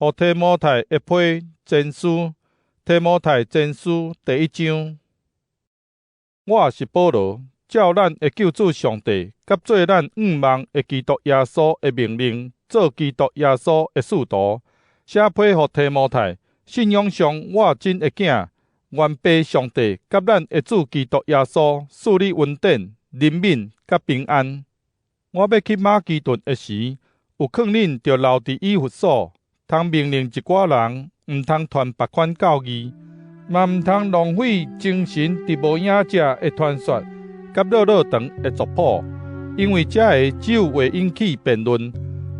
予提摩太的批前書，提摩太前書第一章。我是保羅，照咱的救主上帝，佮做咱向望的基督耶穌的命令，做基督耶穌的使徒，寫批予提摩太。信仰上我真的囝，願父上帝佮咱的主基督耶穌賜你恩典、憐憫佮平安。我欲去馬其頓的時，有勸恁著留佇以弗所，通命令一寡人，毋通傳別款教義，嘛毋通浪費精神佇無影者的傳說，佮落落長的族譜，因為這个只有會引起辯論，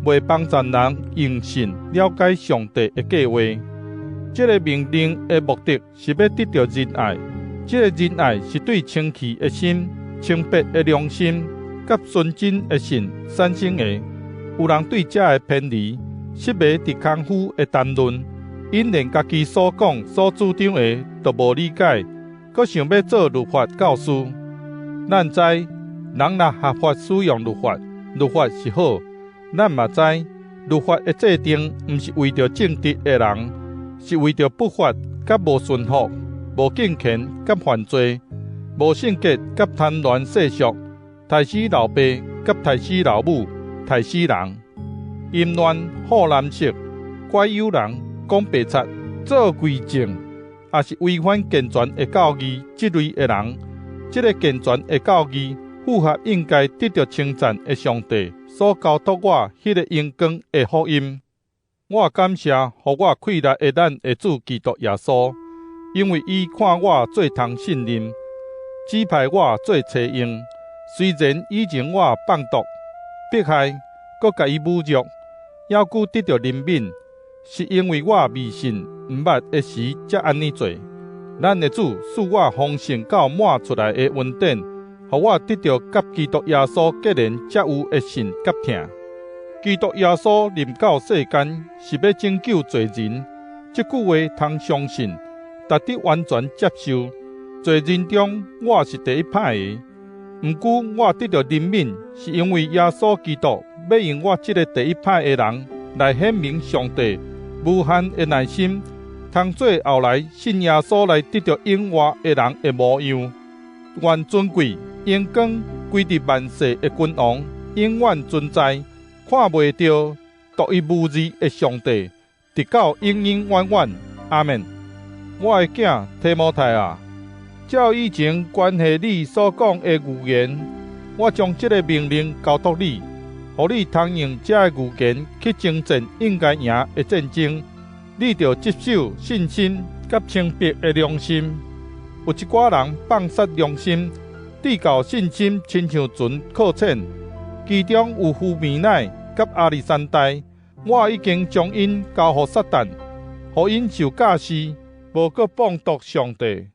袂幫助人用信了解上帝的計劃。這个命令的目的是欲得著仁愛，這个仁愛是對清氣的心、清白的良心、佮純真的信產生的。有人對這个偏離，失迷佇空虛的談論，𪜶連家己所講、所主張的都無理解，閣想欲做律法教師。咱知，人若合法使用律法，律法是好。咱嘛知，律法的制定毋是為著正直的人，是為著不法、佮無順服、無敬虔、佮犯罪、無聖潔、佮貪戀世俗、刣死老爸、佮刣死老母、刣死人、淫亂、好男色、拐誘人、講白賊、做偽證，抑是違反健全的教義這類的人。這个健全的教義符合應該得著稱讚的上帝所交託我彼个榮光的福音。我感謝予我氣力的咱的主基督耶穌，因為伊看我做通信任，指派我做差役。雖然以前我放毒、迫害，閣共伊侮辱，猶閣得著憐憫，是因為我未信毋捌的時才按呢做。咱的主賜我豐盛到滿出來的恩典，予我得著佮基督耶穌結連才有的信佮疼。基督耶穌臨到世間是欲拯救罪人，這句話通相信，值得完全接受。罪人中，我是第一歹的。毋過我得著憐憫，是因為耶穌基督欲用我這个第一歹的人來顯明上帝無限的耐心，通做後來信耶穌來得著永活的人的模樣。願尊貴、榮光歸佇萬世的君王，永遠存在，看袂著、獨一無二的上帝，直到永永遠遠。阿們。我的囝提摩太啊，照以前關係你所講的預言，我將這个命令交託你，予你通用這个預言去爭戰應該贏的戰爭。你著執守信心佮清白的良心。有一寡人放殺良心，至到信心親像船擱淺。其中有虛米乃佮亞歷山大，我已經將𪜶交予撒旦，予𪜶受教示，無閣放毒上帝。